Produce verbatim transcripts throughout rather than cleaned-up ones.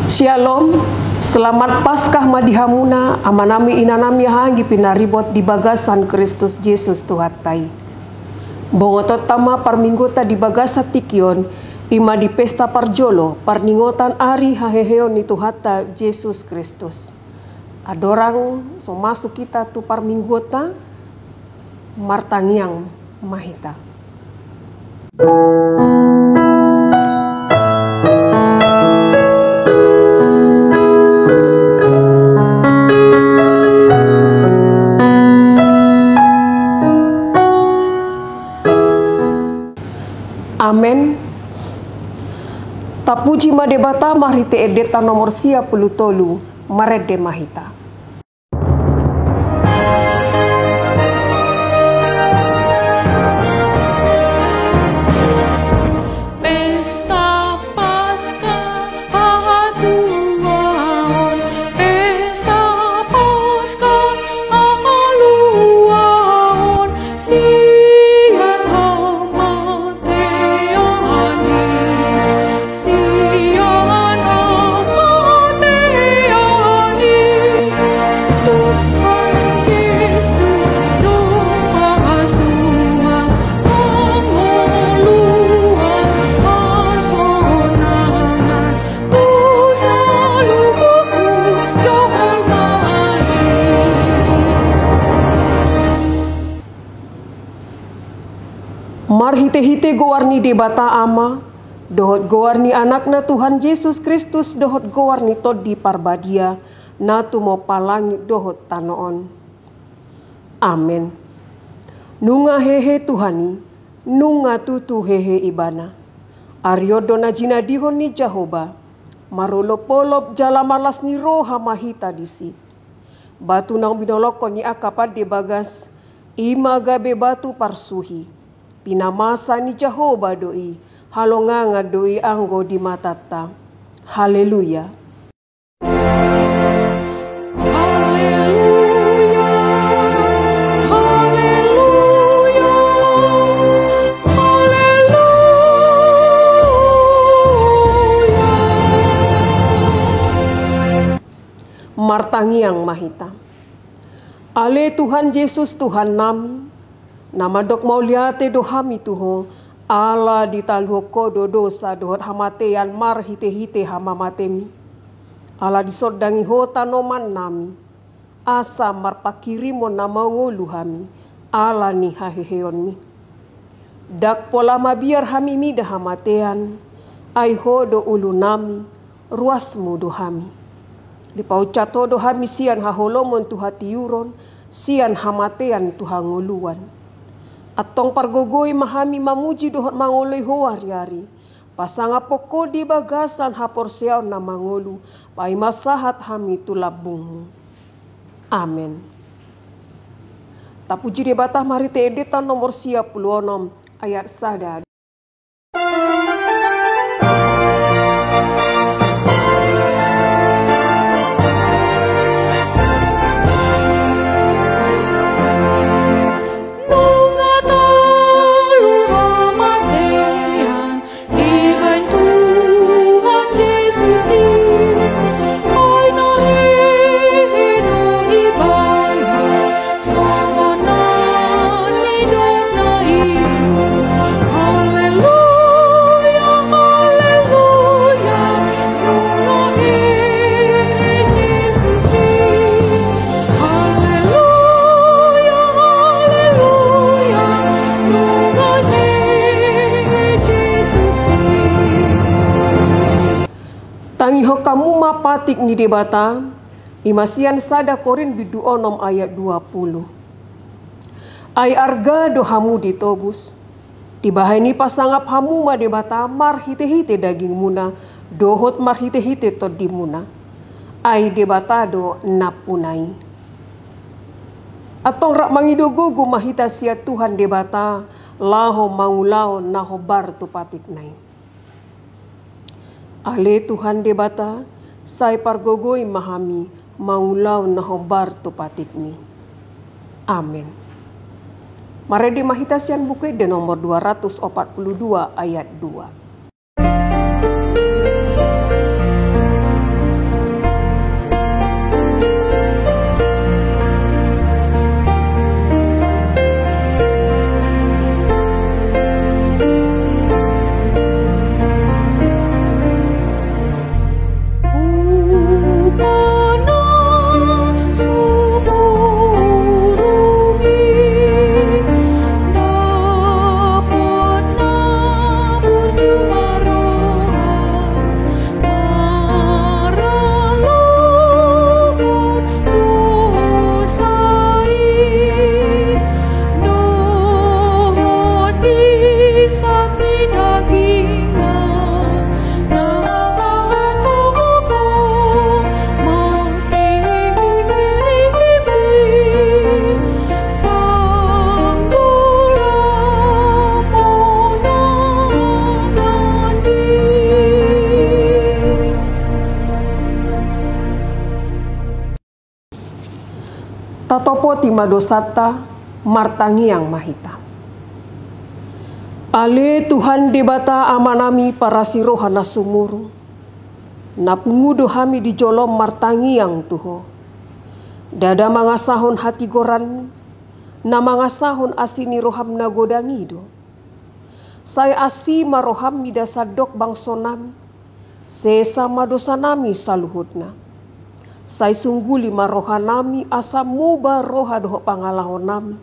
Syalom, selamat Paskah ma di hamuna, amanami, inanami, anggi pinaribot di bagasan Kristus Jesus Tuhanta i. Bongotonta ma parmingguonta di bagasan tingki on, i ma di pesta parjolo parningotan ari haheheon ni Tuhanta Jesus Kristus. Andorang so masuk hita tu parmingguonta, martangiang ma hita. Amen. Tapuji ma Debata marhite endenta nomor sia pulu tolu, marende ma hita. Pesta Paskah hatuaon, pesta Paskah haluaon, sian hamatean i. Sian hamatean i, Tuhan Jesus, Tuhan Tuhan, mangoluhon hasonangan tu saluhut jolma i. Marhitehite goar ni Debata Ama, dohot goar ni Anakna Tuhan Jesus Kristus, dohot goar ni Tondi Parbadia, na tumompa langit dohot tano on. Amen. Nunga hehe Tuhan i, nunga tutu hehe Ibana. Ari on do na jinadihon ni Jahowa, marolopolop jala marlas ni roha ma hita disi. Batu naung binolongkon ni angka pande bagas, i ma gabe batu parsuhi. Pinamasa ni Jahowa do i, halongangan do i anggo di matanta. Haleluya. Haleluya, haleluya, haleluya. Martangiang ma hita. Ale Tuhan Jesus, Tuhannami, na mandok mauliate do hami tu Ho, ala ditaluhon Ho do dosa dohot hamatean marhitehite hamamatem i. Ala disondangi Ho tanomannami, asa marpanghirimon na mangolu hami, ala ni haheheonmi. Ndang pola mabiar hami mida hamatean, ai Ho do ulunami, ruasmu do hami. Dipaunsat Ho do hami sian haholomon tu hatiuron, sian hamatean tu hangoluan. Antong pargogoi ma hami mamuji dohot mangoloi Ho ariari, pasangaphon Ho di bagasan haporseaon na mangolu, paima sahat hami tu lambungmu. Amen. Tapuji Debata marhite endenta nomor sia pulu onom ayat sada. Nunga tolu hamatean, dibahen Tuhan Jesus i, ai na hehe do Ibana, songon na nidokna i. Haleluya, haleluya, nunga hehe Jesus i. Haleluya, haleluya, nunga hehe Jesus i. Tangihon hamu ma patik ni Debata, i ma sian sada Korint bindu onom ayat dua pulu. Ai arga do hamu ditobus, dibahen i pasangap hamu ma Debata marhitehite dagingmuna, dohot marhitehite tondimuna. Ai Debata do nampuna i. Antong rap mangido gogo ma hita sian Tuhan Debata, laho mangulahon na hombar tu patikna i. Ale Tuhan Debata, sai pargogoi ma hami mangulahon na hombar tu patikmi. Amen. Marende ma hita sian Buku Ende nomor dua ratus opat pulu dua ayat dua. Topoti ma dosanta, martangiang ma hita. Ale Tuhan Debata Amanami parasi roha na sumurung, na pungu do hami di jolom martangiang tu Ho. Ndada mangasahon hatigoranMi, na mangasahon asi ni rohaM na godang i do. Sai asi ma rohaM mida sandok bangsonami, sesa ma dosanami saluhutna. Sai sungguli ma rohanami asa muba roha dohot pangalahonami,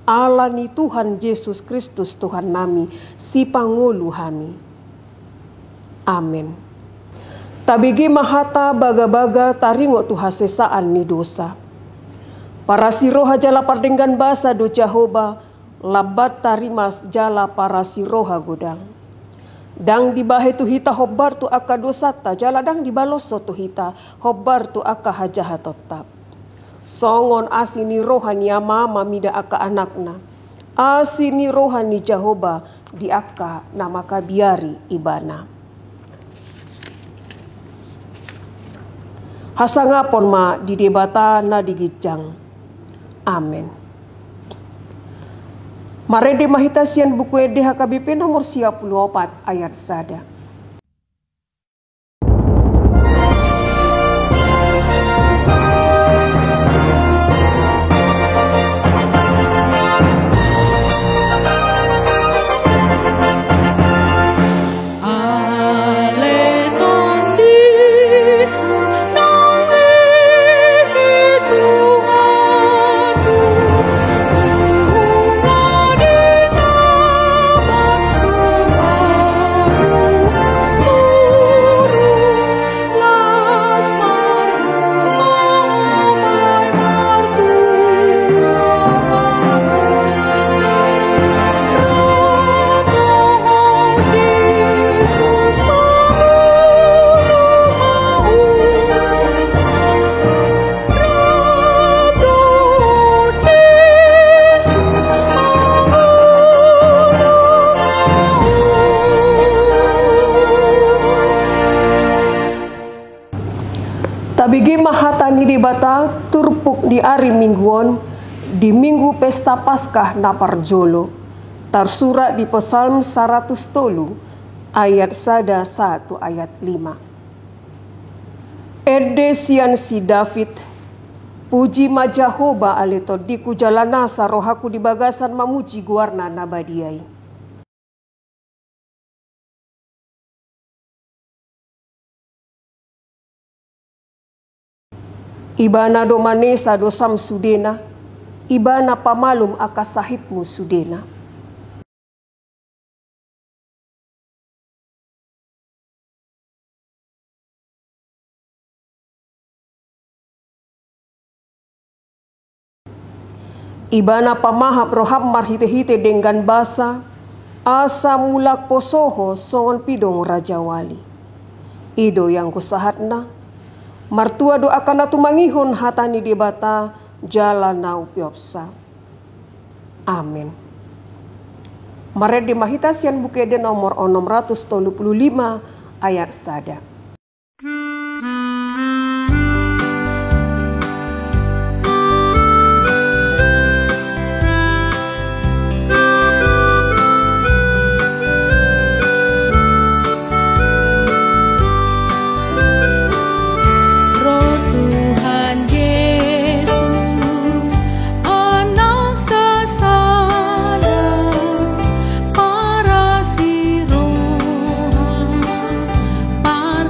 ala ni Tuhan Jesus Kristus Tuhannami, Sipangolu hami. Amen. Tabege ma hata bagabaga taringot tu hasesaan ni dosa. Parasi roha jala pardenggan basa do Jahowa, lambat tarimas jala parasi roha godang. Ndang dibahen tu hita hombar tu angka dosanta, jala ndang dibaloshon tu hita hombar tu angka hajahatonta. Songon asi ni roha ni ama-ama mida angka anakna, asi ni roha ni Jahowa di angka na mangkabiari Ibana. Hasangapon ma di Debata na di ginjang. Amen. Marende ma hita sian Buku Ende H K B P nomor sia pulu opat ayat sada. Tabege ma hata ni Debata, turpuk ni ari Minggu on, di Minggu Pesta Paskah na parjolo, tarsurat di Psalm saratus tolu, ayat sada sahat tu ayat lima. Ende sian si David. Puji ma Jahowa ale tondingku, jala nasa rohangku di bagasan mamuji goarna na badia i. Ibana do manesa dosam sudena, Ibana pamalum angka sahitmu sudena. Ibana pamahap roham marhitehite denggan basa, asa mulak poso ho songon pidong rajawali. I do ianggo sahatna. Martua do angka na tumangihon hata ni Debata jala na umpeopsa. Amen. Marende ma hita sian Buku Ende nomor onom ratus tolu pulu lima ayat sada. Ro Tuhan Jesus, Anak sasada, parasi roha, par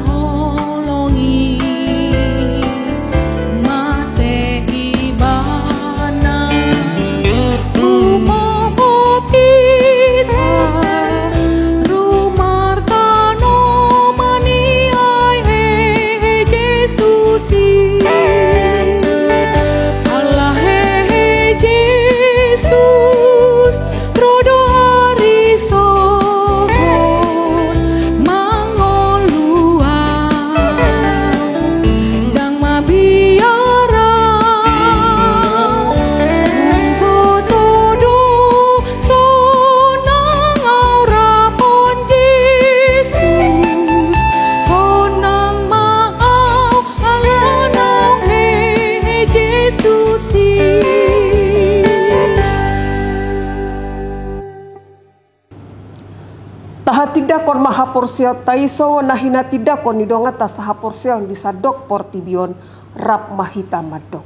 Tahatindangkon ma haporseaonta i songon na hinatindangkon ni donganta sahaporseaon di sandok portibi on. Rap ma hita mandok.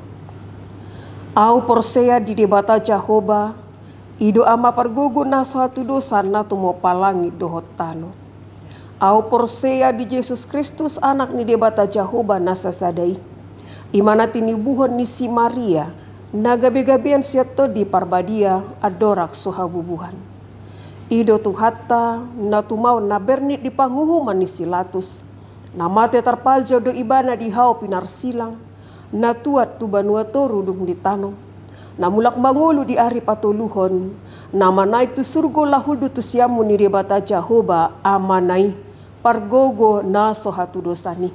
Ahu porsea di Debata Jahowa, i do Ama pargogo na so hatudosan na tumompa langit dohot tano. Ahu porsea di Jesus Kristus, Anak ni Debata Jahowa na sasada i. I ma na tinibuhon ni si Maria, na gabegabean sian Tondi Parbadia, andorang so habubuhan. I do Tuhanta, na tumaon na bernit di panguhuman ni si Latus. Na mate tarpaljou do Ibana di hau pinarsilang, na tuat tu banua toru dung di tano, na mulak mangolu di ari patoluhon, na manaek tu surgo laho hundul tu siamun ni Debata Jahowa Amana i, pargogo na so hatudosan i.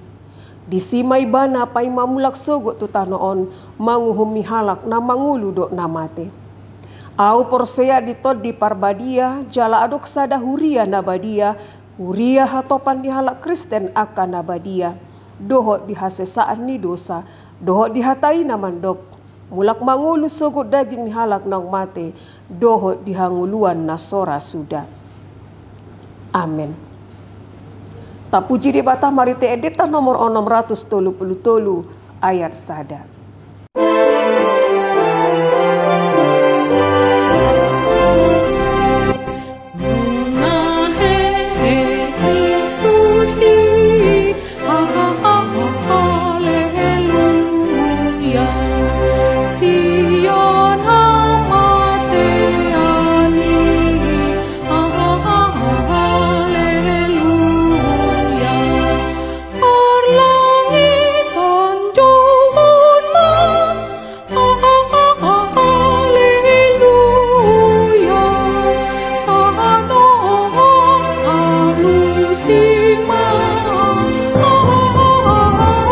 Disi ma Ibana paima mulak sogot tu tano on, manguhumi halak na mangolu dohot na mate. Ahu porsea di Tondi Parbadia, jala adong sada huria na badia, huria hatopan ni halak Kristen angka na badia, dohot di hasesaan ni dosa, dohot di hata i na mandok, mulak mangolu sogot daging ni halak naung mate, dohot di hangoluan na so ra suda. Amen. Tapuji Debata marhite endenta nomor onom ratus tolu pulu tolu, ayat sada. Haleluya. Alusi ma.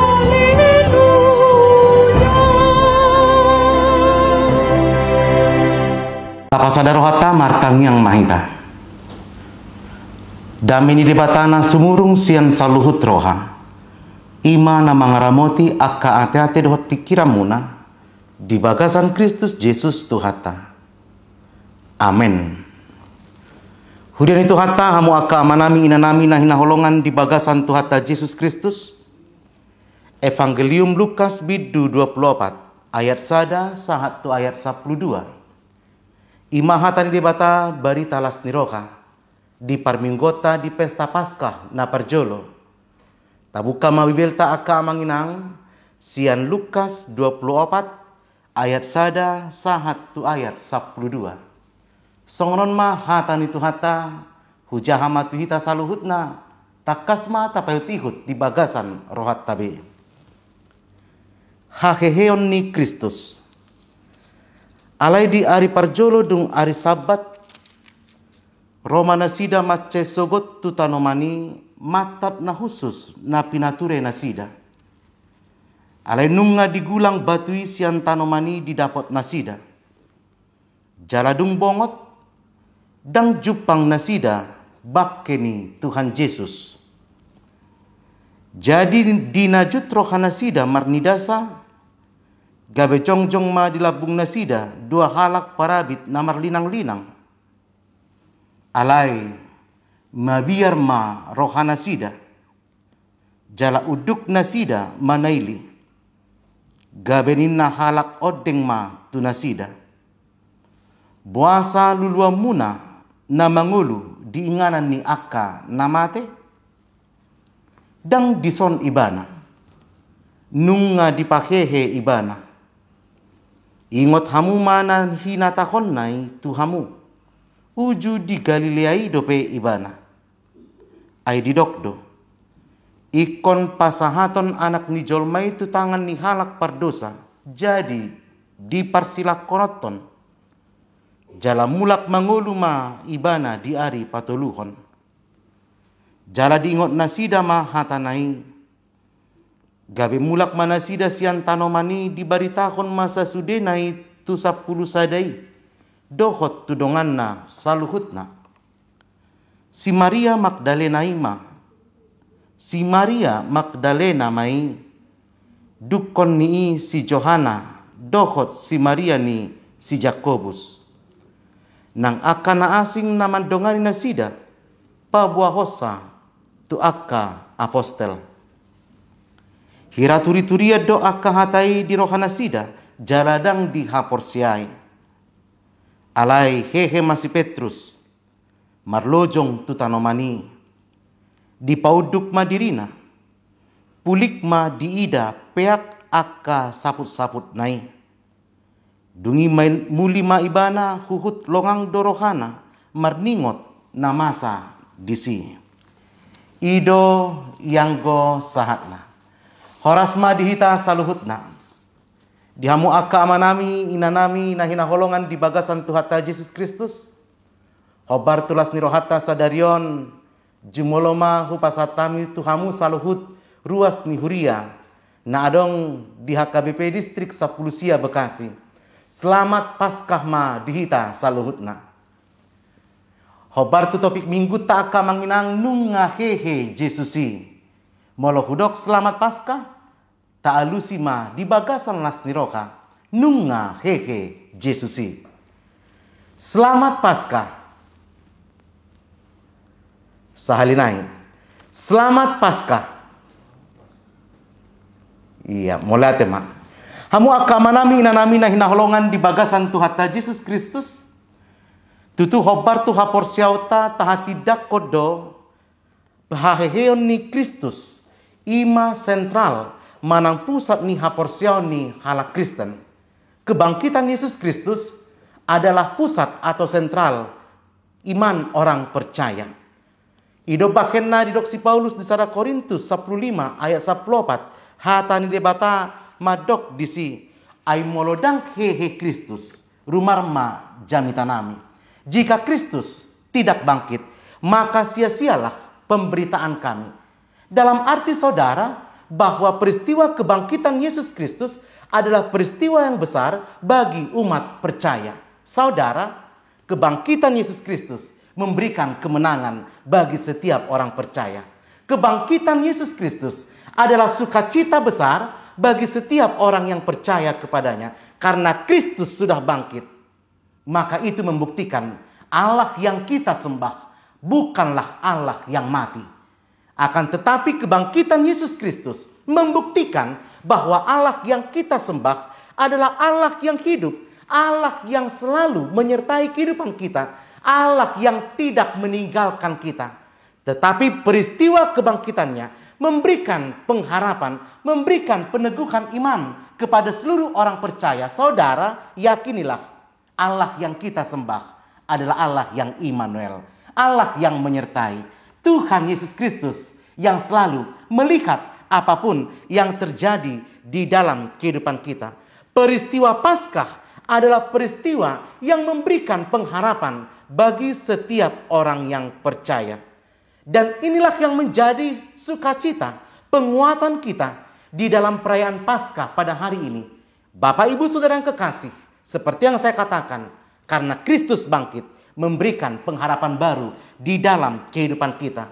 Haleluya. Tapasada rohanta, martangiang ma hita. Dame ni Debata na sumurung sian saluhut roha, i ma na mangaramoti angka ateate dohot pingkiranmuna di bagasan Kristus Jesus Tuhanta. Amen. Huria ni Tuhanta, hamu angka amanami inanami na hinaholongan di bagasan Tuhanta Jesus Kristus. Evangelium Lukas bindu dua pulu opat, ayat sada sahat tu ayat sampulu dua. I ma hata ni Debata, barita las ni roha di parmingguonta di pesta Paskah na parjolo. Tabuka ma Bibelta angka amang inang, sian Lukas dua pulu opat, ayat sada sahat tu ayat sampulu dua. Songon on ma hata ni Tuhanta, hujaha ma tu hita saluhutna, tangkas ma tapaihutihut di bagasan rohanta be. Haheheon ni Kristus. Alai di ari parjolo dung ari Sabbat, ro ma nasida mansai sogot tu tanoman i, mantat na hushus na pinature nasida. Alai nunga digulang batu i sian tanoman i didapot nasida. Jala dung bongot, ndang jumpang nasida bangke ni Tuhan Jesus. Jadi di na jut roha nasida marnidasa, gabe jongjong ma di lambung nasida dua halak parabit na marlinanglinang. Alai mabiar ma roha nasida, jala unduk nasida manaili. Gabe ninna halak ondeng ma tu nasida: Boasa luluanmuna na mangolu di inganan ni angka na mate? Ndang dison ibana, nunga dipahehe ibana. Ingot hamu ma na hinatahonna i tu hamu, uju di Galilea i dope ibana. Ai didok do: Ingkon pasahaton Anak ni jolma i tu tangan ni halak pardosa, jadi diparsilangkononhon, jala mulak mangolu ma ibana di ari patoluhon. Jala diingot nasida ma hatana i. Gabe mulak ma nasida sian tanoman i, dibaritahon ma sasudena i tu sampulu sada i, dohot tu donganna saluhutna. Si Maria Magdalena i ma, si Maria Magdalena ma i, dungkon ni i si Johana, dohot si Maria ni si Jakobus. Nang angka na asing na mandongani nasida, paboahonsa tu angka apostel. Hira turi-turian do angka hata i di rohanasida jala ndang dihaporseai. Alai hehe ma si Petrus, marlojong tu tanoman i. Dipaunduk ma dirina. Pulik ma diida peak angka saput-saputna i. Dung i ma muli ma ibana huhut longang do rohana marningot na masa disi. I do ianggo sahatna. Horas ma di hita saluhutna. Di hamu angka amanami, inanami, na hinaholongan di bagasan Tuhanta Jesus Kristus. Hombar tu las ni rohanta sadari on, jumolo ma hupasahat hami tu hamu saluhut ruas ni huria na adong di H K B P Distrik Sampulu Sia Bekasi. Selamat Paskah ma di hita saluhutna. Hombar tu topik minggunta angka amang inang, nunga hehe Jesus i. Molo hudok selamat Paskah, taalusi ma di bagasan las ni roha, nunga hehe Jesus i. Selamat Paskah. Sahali nai. Selamat Paskah. Ia, mauliate ma. Hamu angka amanami, inanami na hinaholongan di bagasan Tuhanta Jesus Kristus. Tutu hombar tu haporseaonta tahatindangkon do haheheon ni Kristus, i ma sentral manang pusat ni haporseaon ni halak Kristen. Kebangkitan Yesus Kristus adalah pusat atau sentral iman orang percaya. I do bahenna didok si Paulus di sada Korintus sampulu lima ayat sampulu opat, hata ni Debata mandok disi, ai molo ndang hehe Kristus, rumar ma jamitanami. Jika Kristus tidak bangkit, maka sia-sialah pemberitaan kami. Dalam arti saudara, bahwa peristiwa kebangkitan Yesus Kristus adalah peristiwa yang besar bagi umat percaya. Saudara, kebangkitan Yesus Kristus memberikan kemenangan bagi setiap orang percaya. Kebangkitan Yesus Kristus adalah sukacita besar bagi setiap orang yang percaya kepada-Nya, karena Kristus sudah bangkit. Maka itu membuktikan Allah yang kita sembah bukanlah Allah yang mati. Akan tetapi, kebangkitan Yesus Kristus membuktikan bahwa Allah yang kita sembah adalah Allah yang hidup, Allah yang selalu menyertai kehidupan kita, Allah yang tidak meninggalkan kita. Tetapi peristiwa kebangkitan-Nya memberikan pengharapan, memberikan peneguhan iman kepada seluruh orang percaya. Saudara, yakinilah, Allah yang kita sembah adalah Allah yang Immanuel, Allah yang menyertai, Tuhan Yesus Kristus yang selalu melihat apapun yang terjadi di dalam kehidupan kita. Peristiwa Paskah adalah peristiwa yang memberikan pengharapan bagi setiap orang yang percaya. Dan inilah yang menjadi sukacita, penguatan kita di dalam perayaan Paskah pada hari ini. Bapak, Ibu, Saudara yang kekasih, seperti yang saya katakan, karena Kristus bangkit, memberikan pengharapan baru di dalam kehidupan kita.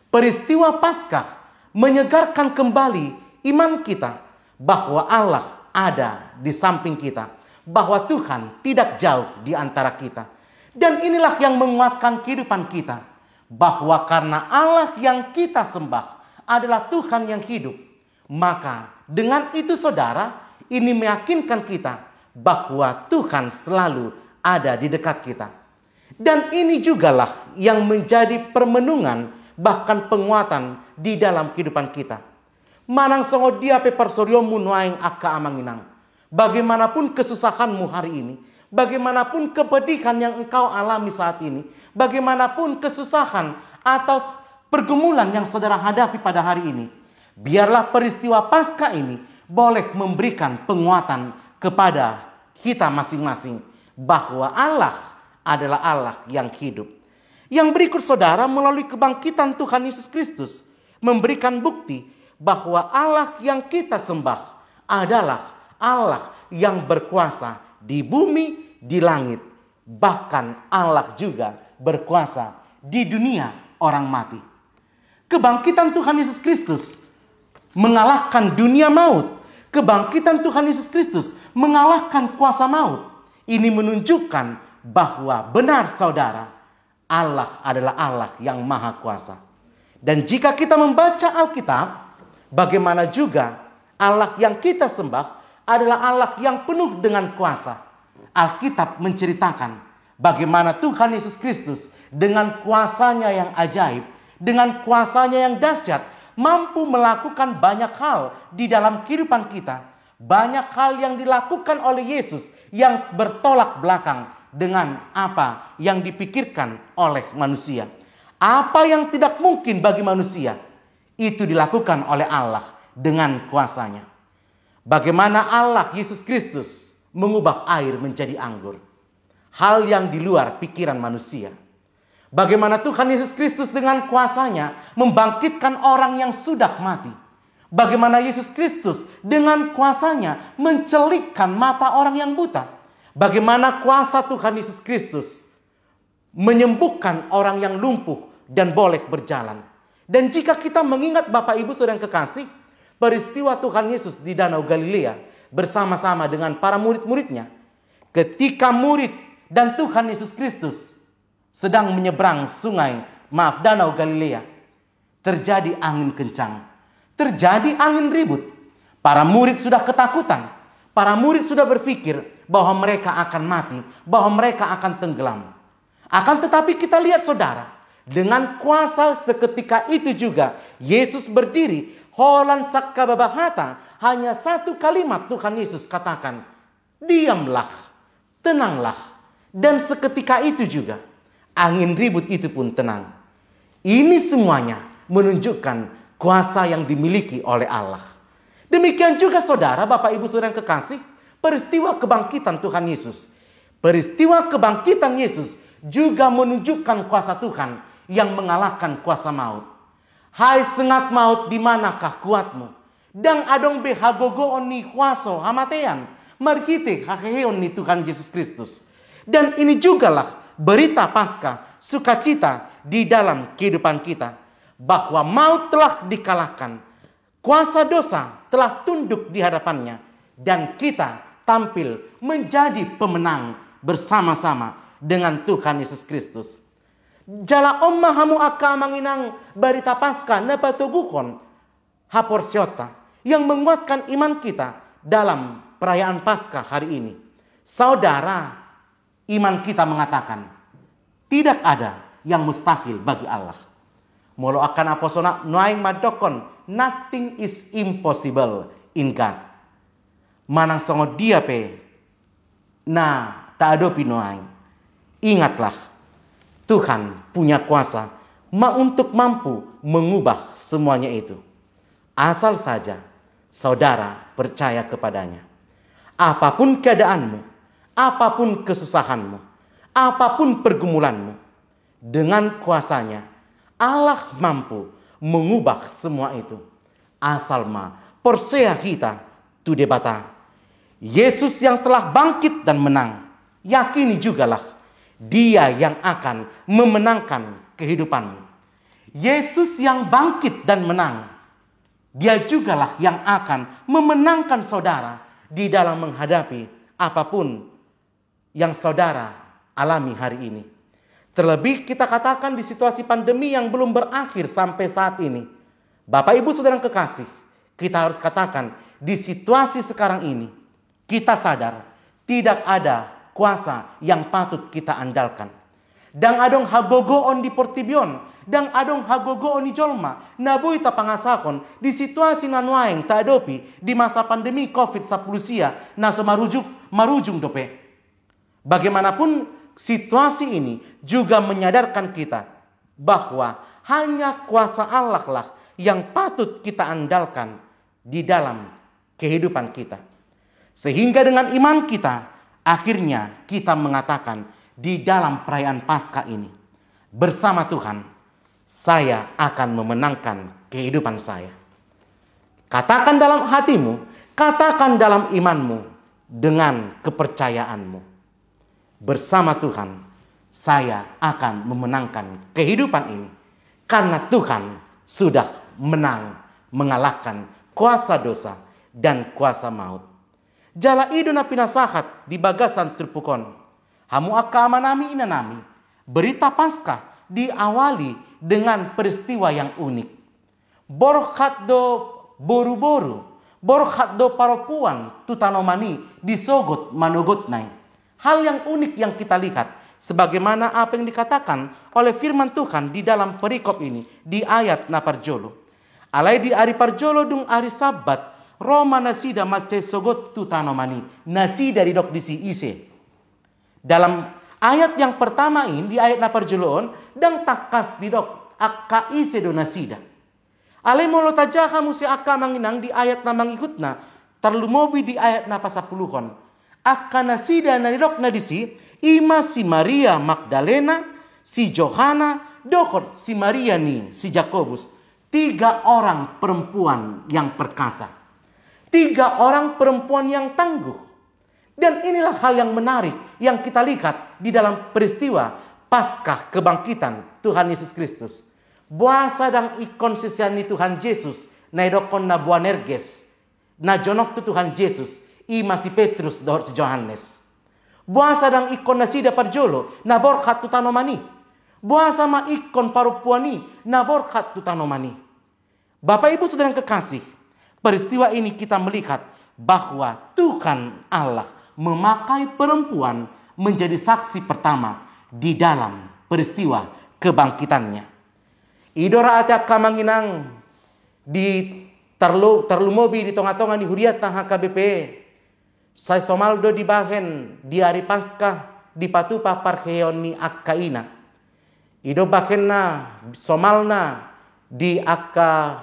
Peristiwa Paskah menyegarkan kembali iman kita bahwa Allah ada di samping kita, bahwa Tuhan tidak jauh di antara kita. Dan inilah yang menguatkan kehidupan kita, bahwa karena Allah yang kita sembah adalah Tuhan yang hidup, maka dengan itu, saudara, ini meyakinkan kita bahwa Tuhan selalu ada di dekat kita. Dan ini jugalah yang menjadi permenungan, bahkan penguatan di dalam kehidupan kita. Manang songon dia pe parsorionmu nuaeng, angka amang inang, bagaimanapun kesusahanmu hari ini, bagaimanapun kepedihan yang engkau alami saat ini, bagaimanapun kesusahan atau pergumulan yang saudara hadapi pada hari ini, biarlah peristiwa Paskah ini boleh memberikan penguatan kepada kita masing-masing bahwa Allah adalah Allah yang hidup. Yang berikut, saudara, melalui kebangkitan Tuhan Yesus Kristus memberikan bukti bahwa Allah yang kita sembah adalah Allah yang berkuasa di bumi, di langit. Bahkan Allah juga berkuasa di dunia orang mati. Kebangkitan Tuhan Yesus Kristus mengalahkan dunia maut. Kebangkitan Tuhan Yesus Kristus mengalahkan kuasa maut. Ini menunjukkan bahwa benar, saudara, Allah adalah Allah yang maha kuasa. Dan jika kita membaca Alkitab, bagaimana juga Allah yang kita sembah adalah Allah yang penuh dengan kuasa. Alkitab menceritakan bagaimana Tuhan Yesus Kristus dengan kuasanya yang ajaib, dengan kuasanya yang dahsyat, mampu melakukan banyak hal di dalam kehidupan kita. Banyak hal yang dilakukan oleh Yesus yang bertolak belakang dengan apa yang dipikirkan oleh manusia. Apa yang tidak mungkin bagi manusia, itu dilakukan oleh Allah dengan kuasanya. Bagaimana Allah, Yesus Kristus, mengubah air menjadi anggur. Hal yang di luar pikiran manusia. Bagaimana Tuhan Yesus Kristus dengan kuasanya membangkitkan orang yang sudah mati. Bagaimana Yesus Kristus dengan kuasanya mencelikkan mata orang yang buta. Bagaimana kuasa Tuhan Yesus Kristus menyembuhkan orang yang lumpuh dan boleh berjalan. Dan jika kita mengingat, Bapak Ibu Saudara yang kekasih, peristiwa Tuhan Yesus di Danau Galilea bersama-sama dengan para murid-muridnya. Ketika murid dan Tuhan Yesus Kristus sedang menyeberang sungai, maaf, Danau Galilea, terjadi angin kencang, terjadi angin ribut. Para murid sudah ketakutan. Para murid sudah berpikir bahwa mereka akan mati, bahwa mereka akan tenggelam. Akan tetapi, kita lihat, saudara, dengan kuasa seketika itu juga Yesus berdiri, holan sangkababa hata, hanya satu kalimat Tuhan Yesus katakan, "Diamlah, tenanglah." Dan seketika itu juga, angin ribut itu pun tenang. Ini semuanya menunjukkan kuasa yang dimiliki oleh Allah. Demikian juga, saudara, Bapak Ibu Saudara yang kekasih, peristiwa kebangkitan Tuhan Yesus. Peristiwa kebangkitan Yesus juga menunjukkan kuasa Tuhan yang mengalahkan kuasa maut. "Hai sengat maut, di manakah kuatmu?" Ndang adong be hagogoon ni huaso hamatean marhite haheheon ni Tuhan Yesus Kristus. Dan ini jugalah berita Paskah, sukacita di dalam kehidupan kita, bahwa maut telah dikalahkan, kuasa dosa telah tunduk di hadapan-Nya, dan kita tampil menjadi pemenang bersama-sama dengan Tuhan Yesus Kristus. Jala on ma, hamu angka amang inang, barita Paskah na patoguhon haporseaonta, yang menguatkan iman kita dalam perayaan Paskah hari ini. Saudara, iman kita mengatakan, tidak ada yang mustahil bagi Allah. Molo angka naposo na nuaeng mandokkon, "Nothing is impossible in God." Manang songon dia pe na taadopi nuaeng, ingatlah, Tuhan punya kuasa ma-, untuk mampu mengubah semuanya itu. Asal saja saudara percaya kepada-Nya. Apapun keadaanmu, apapun kesusahanmu, apapun pergumulanmu, dengan kuasa-Nya, Allah mampu mengubah semua itu. Asal ma porsea hita tu Debata. Yesus yang telah bangkit dan menang, yakini jugalah, Dia yang akan memenangkan kehidupanmu. Yesus yang bangkit dan menang, Dia jugalah yang akan memenangkan saudara di dalam menghadapi apapun yang saudara alami hari ini. Terlebih, kita katakan, di situasi pandemi yang belum berakhir sampai saat ini. Bapak, Ibu, Saudara yang kekasih, kita harus katakan, di situasi sekarang ini, kita sadar tidak ada kuasa yang patut kita andalkan. Ndang adong hagogoon di portibi on, ndang adong hagogoon ni jolma na boi tapangasahon di situasi na nuaeng taadopi di masa pandemi covid sampulu sia na so marujung, marujung dope. Bagaimanapun, situasi ini juga menyadarkan kita bahwa hanya kuasa Allah lah yang patut kita andalkan di dalam kehidupan kita. Sehingga dengan iman kita, akhirnya kita mengatakan di dalam perayaan Paskah ini, "Bersama Tuhan, saya akan memenangkan kehidupan saya." Katakan dalam hatimu, katakan dalam imanmu, dengan kepercayaanmu, "Bersama Tuhan, saya akan memenangkan kehidupan ini, karena Tuhan sudah menang, mengalahkan kuasa dosa dan kuasa maut." Jala i do na pinasahat di bagasan turpuk on. Hamu angka amanami, inanami, Berita Paskah diawali dengan peristiwa yang unik. Borhat do boru-boru, borhat do parompuan tu tanoman i disogot manogotna i. Hal yang unik yang kita lihat, sebagaimana apa yang dikatakan oleh firman Tuhan di dalam perikop ini, di ayat na parjolo. Alai di ari parjolo dung ari Sabat, ro ma nasida mansai sogot tu tanoman i, nasida didok disi ise. Dalam ayat yang pertama in, di ayat na parjolo on, ndang tangkas didok angka ise do nasida. Alai molo tajaha muse angka amang inang di ayat na mangihutna, tarlumobi di ayat na pasampuluhon. Angka nasida na nidokna disi, i ma si Maria Magdalena, si Johana, dohot si Maria ni si Jakobus. Tiga orang perempuan yang perkasa. Tiga orang perempuan yang tangguh. Dan inilah hal yang menarik yang kita lihat di dalam peristiwa Paskah kebangkitan Tuhan Yesus Kristus. Boasa ndang ingkon sisean ni Tuhan Jesus na didokkon na Boanerges, na jonok tu Tuhan Jesus, i ma si Petrus dohot si Johannes. Boasa ndang ingkon nasida parjolo na borhat tu tanoman i. Boasa ma ingkon parompuan i na borhat tu tanoman i. Bapak Ibu Saudara yang kekasih, peristiwa ini kita melihat bahwa Tuhan Allah memakai perempuan menjadi saksi pertama di dalam peristiwa kebangkitannya. I do ra ate angka amang inang di tarlu-, tarlumobi di tonga-tonga ni huriata H K B P. Sai somal do dibahen di ari Paskah dipatupa parheheon ni angka ina. I do bahenna somalna di angka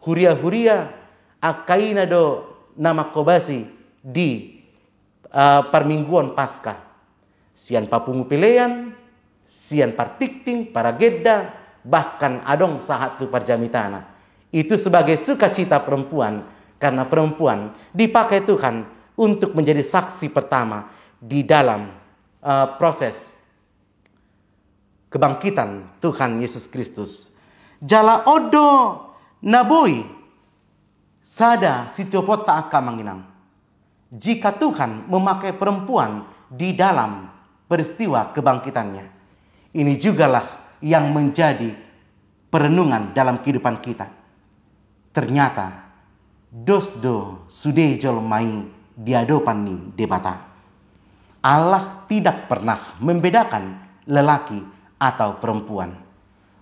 huria-huria, angka ina do na manghobasi di, eh, parmingguon Paskah. Sian papungu pelean, sian partingting, paragenda, bahkan adong sahat tu parjamitana. Itu sebagai sukacita perempuan, karena perempuan dipakai Tuhan untuk menjadi saksi pertama di dalam, eh, proses kebangkitan Tuhan Yesus Kristus. Jala on do na boi sada sitioponta angka amang inang. Jika Tuhan memakai perempuan di dalam peristiwa kebangkitannya, ini jugalah yang menjadi perenungan dalam kehidupan kita. Ternyata dos do sude jolma i di adopan ni Debata. Allah tidak pernah membedakan lelaki atau perempuan.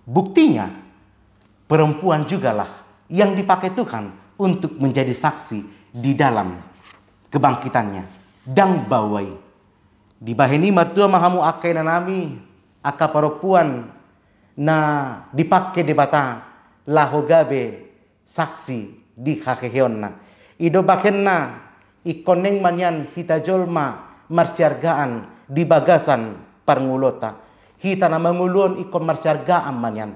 Buktinya, perempuan jugalah yang dipakai Tuhan untuk menjadi saksi di dalam kebangkitannya. Ndang baoa i. Dibahen i martua ma hamu angka inanami, angka parompuan na dipake Debata laho gabe saksi di haheheonna. I do bahenna, ingkon naeng ma nian hita jolma marsiargaan di bagasan parngoluonta. Hita na mangolu on ingkon marsiargaan ma nian.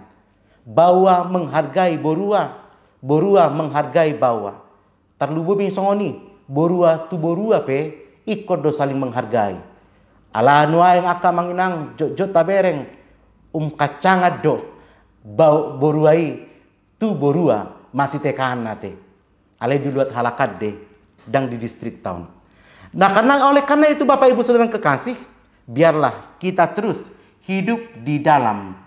Baoa menghargai borua, borua menghargai baoa. Tarlumobi songon i, borua tu borua pe ingkon do saling menghargai. Ala nuaeng angka amang inang, jotjot tabereng, umkancangan do ba-, borua i tu borua masitekaan ate. Alai di luat halak ande, ndang di distrik ta on. Nah, karena, oleh karena itu, Bapak Ibu Saudara yang kekasih, biarlah kita terus hidup di dalam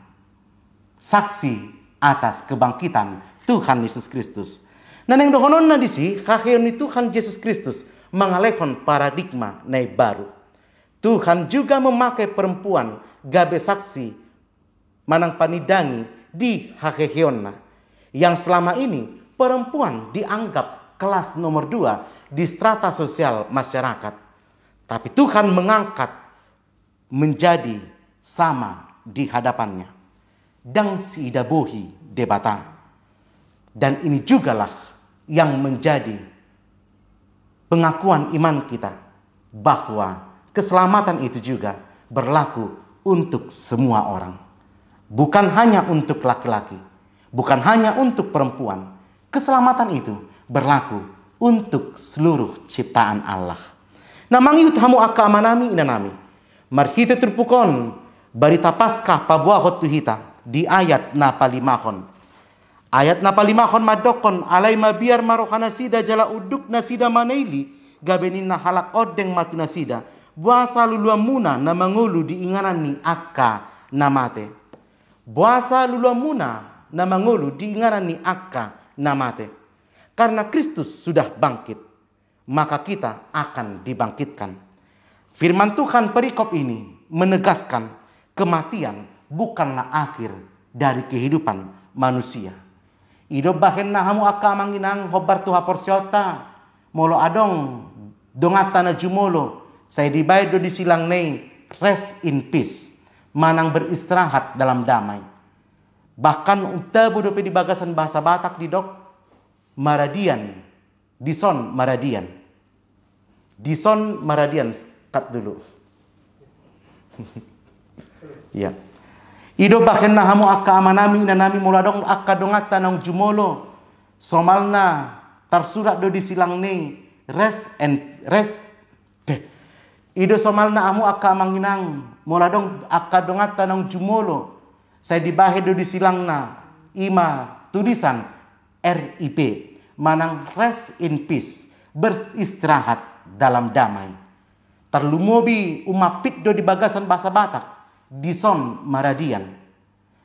saksi atas kebangkitan Tuhan Yesus Kristus. Na naeng dohononna disi, haheheon ni Tuhan Yesus Kristus mangalehon paradigma na imbaru. Tuhan juga memakai perempuan gabe saksi manang panindangi di haheheonna. Yang selama ini perempuan dianggap kelas nomor dua di strata sosial masyarakat. Tapi Tuhan mengangkat menjadi sama di hadapan-Nya. Ndang siida bohi Debata. Dan ini jugalah yang menjadi pengakuan iman kita bahwa keselamatan itu juga berlaku untuk semua orang. Bukan hanya untuk laki-laki, bukan hanya untuk perempuan. Keselamatan itu berlaku untuk seluruh ciptaan Allah. Na mangihut hamu angka amanami inanami, marhite turpuk on, barita Paskah paboahon tu hita di ayat na palimahon. Ayat na palimahon mandokkon, alai mabiar ma rohanasida jala unduk nasida manaili, gabe ninna halak ondeng ma tu nasida, boasa luluanmuna na mangolu di inganan ni angka na mate. Boasa luluanmuna na mangolu di inganan ni angka na mate? Karena Kristus sudah bangkit, maka kita akan dibangkitkan. Firman Tuhan perikop ini menegaskan kematian bukanlah akhir dari kehidupan manusia. I do umbahen na hamu angka amang inang hombar tu haporseaonta, molo adong donganta na jumolo, sai dibahen do di silangna i rest in peace, manang beristirahat dalam damai. Bahkan tabo dope di bagasan bahasa Batak didok maradian, dison maradian. Dison maradian, cut dulu. Ya. I do umbahen na hamu angka amanami, inanami, molo adong angka donganta naung jumolo, somalna tarsurat do di silangna i rest and rest. Deh. I do somalna hamu angka amang inang, molo adong angka donganta naung jumolo, sai dibahen do di silangna i ma tulisan R I P, manang rest in peace, beristirahat dalam damai. Tarlumobi umampit do di bagasan bahasa Batak, dison maradian.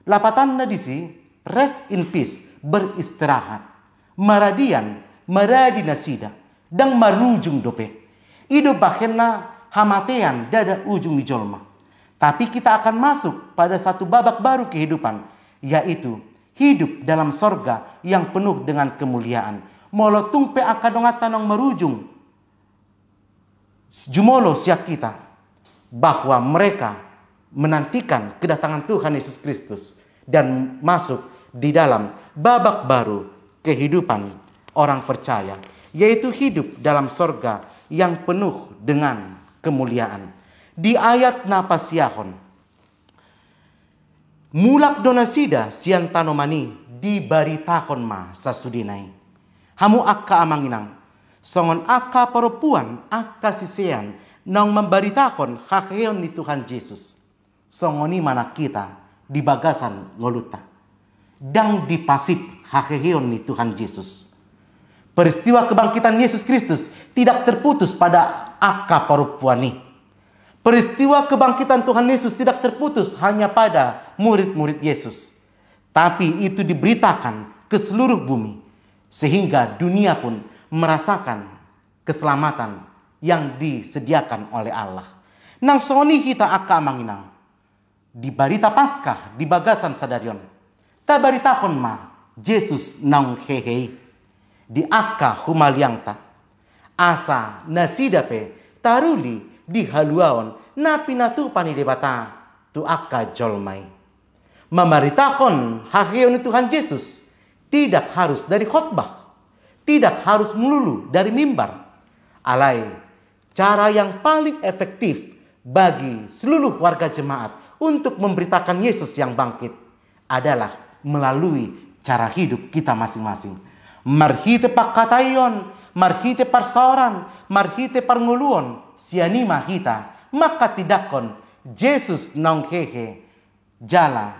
Lapatanna disi, rest in peace, beristirahat. Maradian, maradi nasida, ndang marujung dope. I do umbahen na hamatean ndada ujung ni jolma. Tapi kita akan masuk pada satu babak baru kehidupan, yaitu hidup dalam sorga yang penuh dengan kemuliaan. Molo tung pe angka donganta naung marujung, jumolo sian hita, bahwa mereka menantikan kedatangan Tuhan Yesus Kristus dan masuk di dalam babak baru kehidupan orang percaya, yaitu hidup dalam sorga yang penuh dengan kemuliaan. Di ayat na pasiahon, mulak do nasida sian tanoman i, dibaritahon ma sasudena i. Hamu angka amang inang, songon angka parompuan, angka sisean, naung mambaritahon haheheon ni Tuhan Jesus, songon i ma nang hita di bagasan ngolunta. Ndang dipasip haheheon ni Tuhan Jesus. Peristiwa kebangkitan Yesus Kristus tidak terputus pada angka parompuan i. Peristiwa kebangkitan Tuhan Yesus tidak terputus hanya pada murid-murid Yesus, tapi itu diberitakan ke seluruh bumi, sehingga dunia pun merasakan keselamatan yang disediakan oleh Allah. Nang songon i hita angka amang inang, di barita Paskah di bagasan sadari on, tabaritahon ma Jesus naung hehe i di angka humaliangta, asa nasida pe taruli di haluaon na pinatupa ni Debata tu angka jolma i. Mambaritahon haheheon ni Tuhan Jesus tidak harus dari khotbah, tidak harus melulu dari mimbar. Alai, cara yang paling efektif bagi seluruh warga jemaat untuk memberitakan Yesus yang bangkit adalah melalui cara hidup kita masing-masing. Marhite pangkataion, marhite parsaoran, marhite parngoluon, sian i ma hita manghatindanghon Jesus naung hehe, jala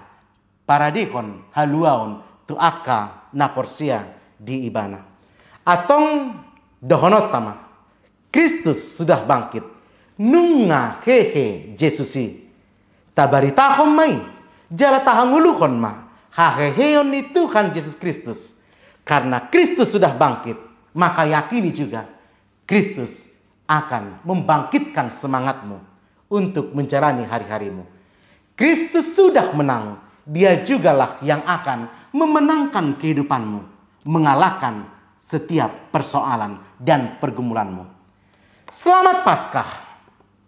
paradehon haluaon tu angka na porsea di Ibana. Antong dohononta ma, Kristus sudah bangkit, nunga hehe Jesus i. Tabaritahon ma i, jala tahangoluhon ma haheheon ni Tuhan Jesus Kristus. Karena Kristus sudah bangkit, maka yakini juga Kristus akan membangkitkan semangatmu untuk menjalani hari-harimu. Kristus sudah menang, Dia jugalah yang akan memenangkan kehidupanmu, mengalahkan setiap persoalan dan pergumulanmu. Selamat Paskah!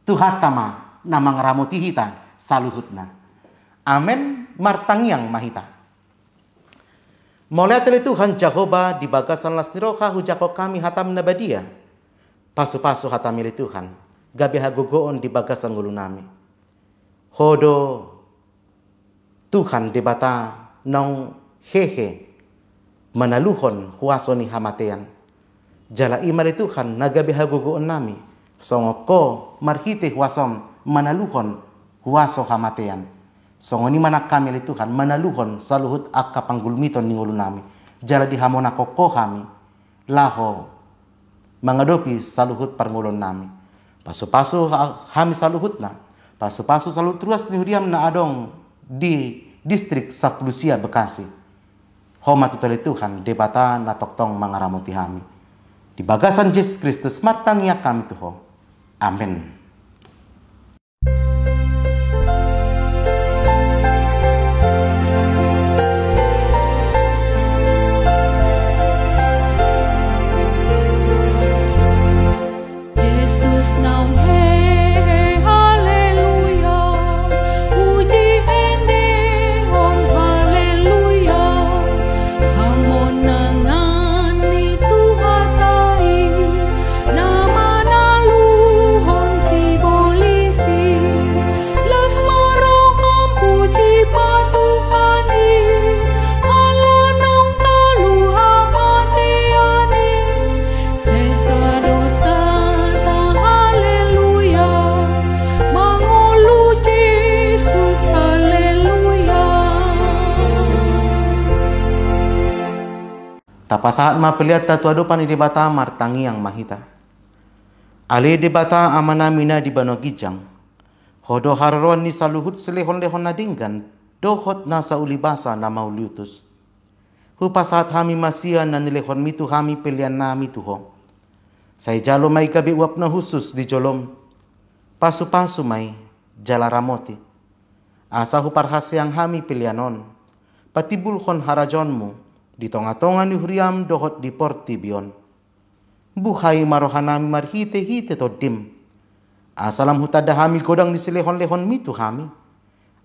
Tuhanta ma na mangaramoti hita saluhutna. Amen. Martangiang ma hita. Mauliate ale Tuhan Jahowa, di bagasan las ni roha hujalo hami hatam na badia. Pasupasu hatami ale Tuhan, gabe hagogoon di bagasan ngolunami. Ho do Tuhan Debata naung hehe manaluhon huaso ni hamatean. Jala i ma ale Tuhan na gabe hagogoonnami, songon Ho marhite huasom manaluhon huaso hamatean. Songon i ma nang hami ale Tuhan manaluhon saluhut angka panggulmiton ni ngolunami. Jala dihamonangkon Ho hami laho mangadopi saluhut parngoluonnami. Pasupasu ha-, hami saluhutna. Pasupasu saluhut ruas ni huriam na adong di distrik sampulu sia Bekasi. Ho ma tutu ale Tuhan Debata na tongtong mangaramoti hami. Di bagasan Jesus Kristus martangiang hami tu Ho. Amen. Jesus naung hehe, haleluya. Puji endehon, haleluya. Hamonangan ni Tuhanta i, na manaluhon sibolis i. Las ma roham, puji ma Tuhan i, ala naung talu hamatean i. Sesa dosanta, haleluya. Mangolu Jesus, haleluya. Tapasahat ma peleanta tu adopan ni Debata, martangiang ma hita. Ale Debata Amanami na di banua ginjang, Ho do haroroan ni saluhut silehonlehon na denggan dohot na saulibasa na mauliutus. Hupasahat hami ma sian na nilehonmi tu hami peleannami tu Ho. Sai jalo ma i gabe uap na hushus di jolom. Pasupasu ma i jala ramoti, asa huparhaseang hami pelean on patimbulhon harajaonmu di tongatonga ni huriam dohot di portibi on. Buhai ma rohanami marhitehite Tondim, asa lam hutanda hami godang ni silehonlehonmi tu hami,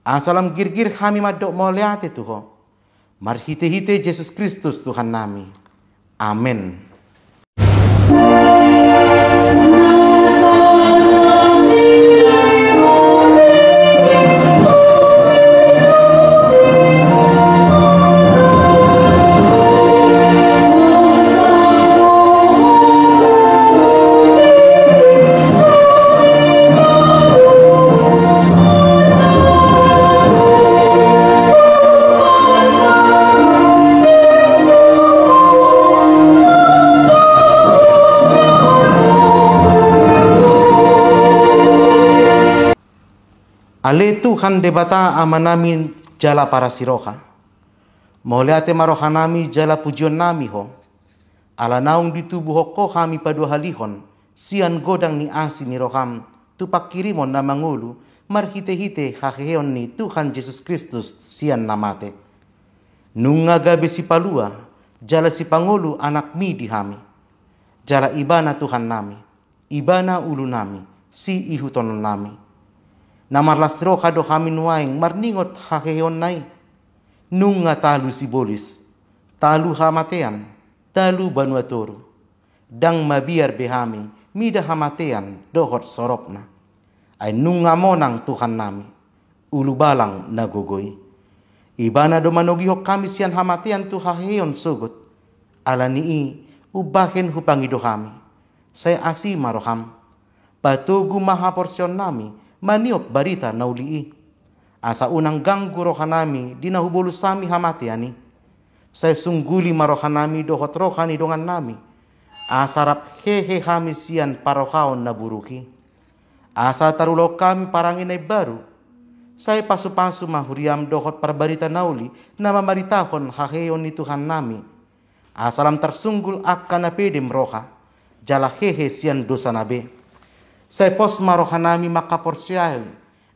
asa lam girgir hami mandok mauliate tu Ho, marhitehite Jesus Kristus Tuhannami. Amen. Ale Tuhan Debata Amanami jala parasiroha, mauliate ma rohanami jala pujionnami Ho, ala naung ditubuhon Ho hami paduahalihon sian godang ni asi ni roham tu panghirimon na mangolu marhitehite haheheon ni Tuhan Jesus Kristus sian na mate. Nunga gabe sipalua jala sipangolu Anakmi di hami, jala Ibana Tuhannami, Ibana ulunami, siihuthononnami. Na marlas ni roha do hami nuaeng marningot haheheonna i. Nunga talu sibolis, talu hamatean, talu banua toru. Ndang mabiar be hami mida hamatean dohot soropna. Ai nunga monang Tuhannami, Ulubalang na gogo i. Ibana do manogihon hami sian hamatean tu haheheon sogot. Ala ni i umbahen hupangido hami, sai asi ma roham. Patogu ma haporseaonnami maniop barita na uli i. Asa unang ganggu rohanami di na hubolus hami hamatean i. Sai sungguli ma rohanami dohot roha ni dongannami, asa rap hehe hami sian parohaon na buruk i. Asa tarulahon hami parange na imbaru. Sai pasupasu ma huriam dohot parbarita na uli na mamaritahon haheheon ni Tuhannami. Asa lam tarsunggul angka na pedem roha jala hehe sian dosana be. Sai pos ma rohanami mangkaporseai,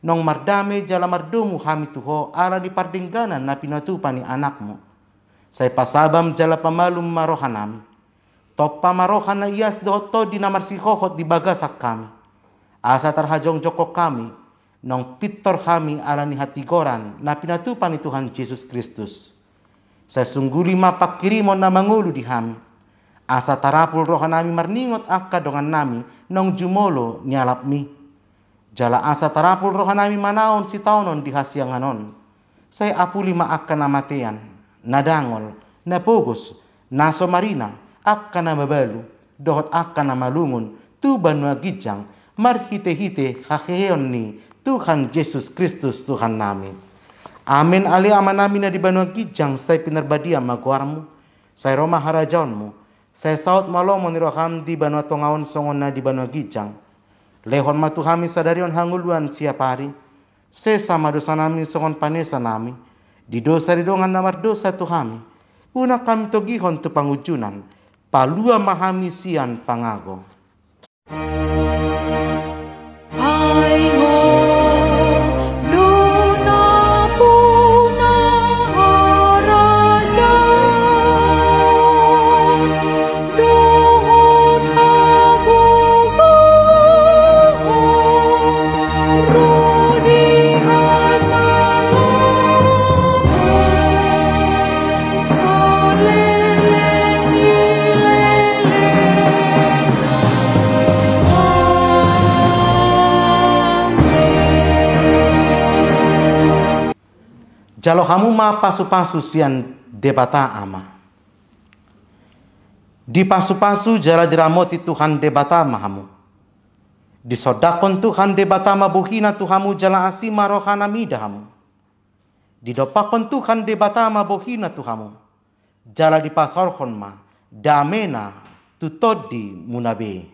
naung mardame jala mardomu hami tu Ho ala ni pardengganan na pinatupa ni Anakmu. Sai pasabam jala pamalum ma rohanami. Tompa ma roha na ias dohot tondi na marsihohot di bagasan hami, asa tarhajongjonghon hami, naung pintor hami ala ni hatigoran na pinatupa ni Tuhan Jesus Kristus. Sai sungguli ma panghirimon na mangolu di hami, asa tarapul rohanami marningot angka dongannami naung jumolo nialapmi. Jala asa tarapul rohanami manaon sitaonon di hasiangan on. Sai apuli ma angka na matean, na dangol, na pogos, na so marina, angka na mabalu, dohot angka na malungun tu banua ginjang, marhitehite haheheon ni Tuhan Jesus Kristus Tuhannami. Amen. Ale Amanami na di banua ginjang, sai pinarbadia ma goarmu. Sai ro ma harajaonmu. Sai saut ma lomo ni roham di banua tonga on songon na di banua ginjang. Lehon ma tu hami sadari on hangoluan siapari. Sesa ma dosanami songon panesanami di dosa ni dongan na mardosa tu hami. Unang hami togihon tu pangunjunan, palua ma hami sian pangago. Ai Ho do nampuna harajaon dohot hagogoon, ro di hasangapon saleleng ni lelengna. Amen. Jalo hamu ma pasupasu sian Debata Ama. Dipasupasu jala diramoti Tuhan Debata ma hamu. Disondangkon Tuhan Debata ma bohina tu hamu jala asi ma rohana mida hamu. Didompakkon Tuhan Debata ma bohina tu hamu, jala dipasaorhon ma damena tu tondimuna be.